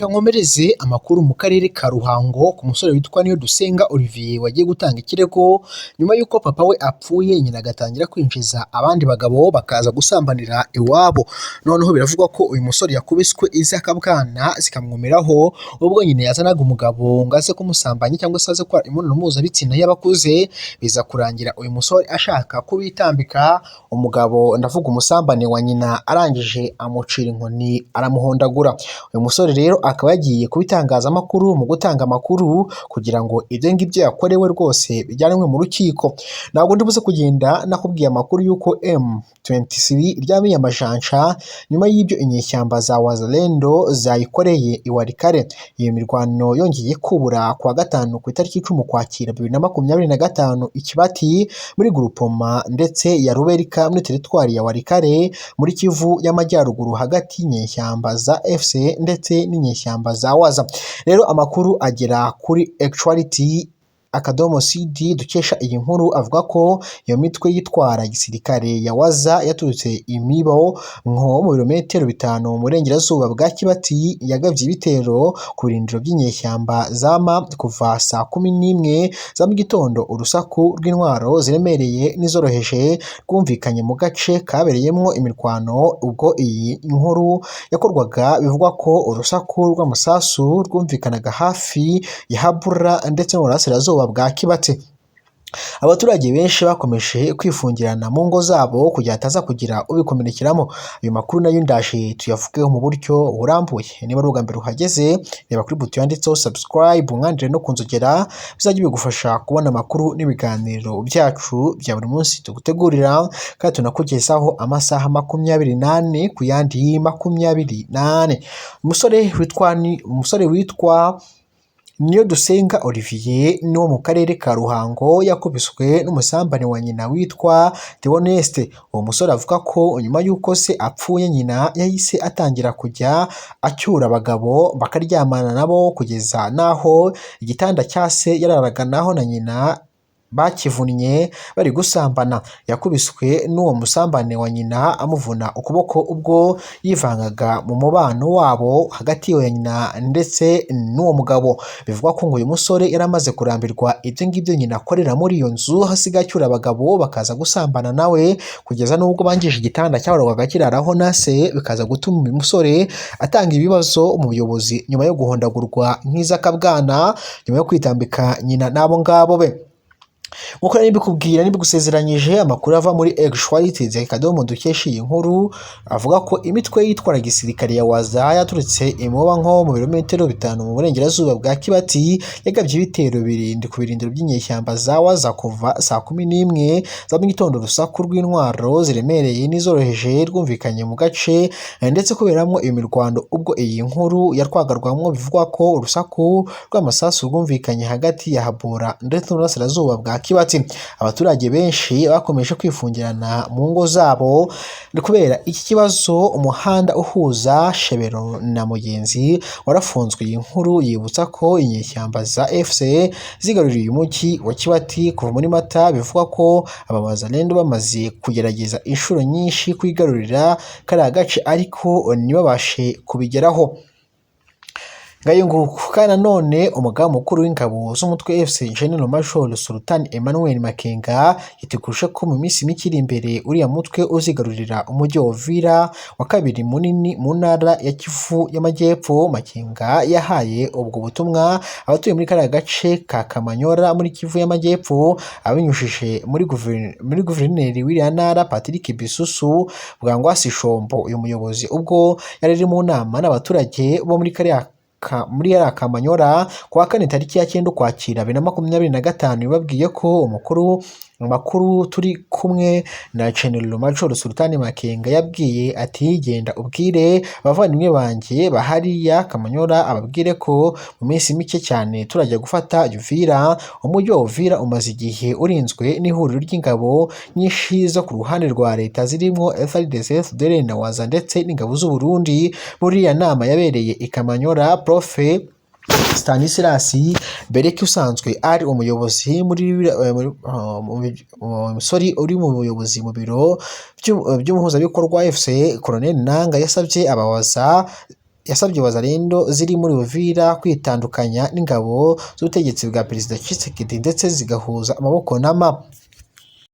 Reka nkomereze amakuru mu karere ka Ruhango ku musore witwa Niyodusenga Olivier wagiye gutanga ikirego nyuma y'uko papa we apfuye, nyina agatangira kwinjiza abandi bagabo bakaza gusambanira iwabo. Noneho biravugwa ko uyu musore yakubiswe iz'akabwana zikamwumiraho ubwo nyina yazanaga umugabo ngo aze kumusambanya cyangwa se aze gukora imibonano mpuzabitsina y'abakuze, biza kurangira uyu musore ashaka kubitambika umugabo, ndavuga umusambane wa nyina, arangije amucira inkoni aramuhondagura. Uyu musore rero akaba yagiye ku bitangazamakuru mu gutanga amakuru kugira ngo ibyo ngibyo yakorewe rwose bijyanwe mu rukiko. Ntabwo ndibuze kugenda nakubwiye amakuru y'uko M23 iryamiye amajanja nyuma y'ibyo inyeshyamba za Wazalendo zayikoreye i Walikale. Iyo mirwano yongeye kubura kuwa gatanu ku itariki 10 Ukwakira 2025 i Kibati muri Grupoma ndetse ya Ruberika muri teritwari ya Walikale muri Kivu y'Amajyaruguru hagati y'inyeshyamba za FC ndetse n'inyeshyamba za Waza. Rero amakuru agera kuri Actuality akadomo CD dukesha iyi nkuru avuga ko iyo mitwe yitwara gisirikare ya Waza yaturutse imibo nko mu birometero 5 mu burengerazuba bwa Kibati, yagabye ibitero ku birindiro by'inyeshyamba zama kuva saa 11 za mu gitondo. Urusaku rw'intwaro ziremereye n'izoroheje rwumvikanye mu gace kabereyemo imirwano ubwo iyi nkuru yakorwaga. Bivugwa ko urusaku rw'amasasu rwumvikanaga hafi ya Habura ndetse no mu burasirazuba bwa Kibati. Abaturage benshi bakomeje kwifungirana mu ngo zabo kugira hataza kugira ubikomerekeramo. Ayo makuru nayo ndaje tuyavugeho mu buryo burambuye. Niba ari ubwa mbere uhageze, reba kuri buto yanditseho subscribe, umwandire no kunzogera, bizajya bigufasha kubona amakuru n'ibiganiro byacu bya buri munsi tugutegurira kandi tunakugezaho amasaha 24 ku yandi 24. Umusore witwa Niyodusenga Olivier ni wo mu karere ka Ruhango yakubiswe n'umusambane wa nyina witwa Theoneste. Uwo musore avuga ko nyuma y'uko se apfuye, nyina yahise atangira kujya acyura abagabo bakaryamana nabo, kugeza n'aho igitanda cya se yararaganaho na nyina bakivunnye bari gusambana. Yakubiswe n'uwo musambane wa nyina amuvuna ukuboko ubwo yivangaga mu mubano wabo hagati ya nyina ndetse n'uwo mugabo. Bivugwa ko ngo uyu musore yari amaze kurambirwa ibyo ngibyo nyina akorera muri iyo nzu, hasigaye acyura abagabo bakaza gusambana nawe, kugeza n'ubwo bangije igitanda cyahoraga kiraraho na se, bikaza gutuma uyu musore atanga ibibazo mu buyobozi nyuma yo guhondagurwa nk'iz'akabwana nyuma yo kwitambika nyina n'abo ngabo be. Nkuko nari mbikubwira nibigusezeranyije, amakuru ava muri Actualities akadomo dukesha iyi nkuru avuga ko imitwe yitwara gisirikare ya Waza yaturutse imuba nko mu birometero 5 mu burengerazuba bwa Kibati yagabye ibitero birindwi ku birindiro by'inyeshyamba za Waza kuva saa 11 za mu gitondo. Urusaku rw'intwaro ziremereye n'izoroheje rwumvikanye mu gace ndetse kuberamo iyo mirwano ubwo iyi nkuru yarwagarwamo. Bivugwa ko urusaku rw'amasasu rwumvikanye hagati ya Habura ndetse n'uburasirazuba bwa Kibati. Abaturage benshi bakomeje kwifungirana mu ngo zabo kubera iki kibazo. Umuhanda uhuza Shebero na Mugenzi warafunzwe. Iyi nkuru yibutsa ko inyeshyamba za FC zigaruriye umujyi wa Kibati kuva muri Mata. Bivugwa ko aba Wazalendo bamaze kugerageza inshuro nyinshi kwigarurira kariya gace ariko ntibabashe kubigeraho. Ngayo nguko. Kandi nanone umugaba mukuru w'ingabo z'umutwe FC, General Major Sultan Emmanuel Makenga, yiteguje ko mu minsi mike iri imbere uriya mutwe uzigarurira umujyi wa Uvira wa kabiri munini mu ntara ya Kivu y'Amajyepfo. Makenga yahaye ubwo butumwa abatuye muri kariya gace ka Kamanyola muri Kivu y'Amajyepfo abinyujije muri guverineri w'iriya ntara, Patrick Bisusu Bwangwasi Shombo. Uyu muyobozi ubwo yari ari mu nama n'abaturage bo muri kariya muri yariya Kamanyola ku wa kane tariki ya 9 Ukwakira 2025, yababwiye ko umukuru makuru turi kumwe na General Major Sultan Makenga yabwiye ati: "Genda ubwire abavandimwe banjye bahariya Kamanyola, ababwire ko mu minsi mike cyane turajya gufata Uvira." Umujyi wa Uvira umaze igihe urinzwe n'ihuriro ry'ingabo nyinshi zo ku ruhande rwa leta zirimo FARDC, FDLR na Waza ndetse n'ingabo z'u Burundi. Muri iriya nama yabereye i Kamanyola, Prof Stanislas Bereke usanzwe ari umuyobozi muri sorry, uri mu buyobozi mu biro by'umuhuzabikorwa FC, Colonel Nanga, yasabye abawaza Yasabye Wazalendo ziri muri Uvira kwitandukanya n'ingabo z'ubutegetsi bwa Perezida Tshisekedi ndetse zigahuza amaboko na M.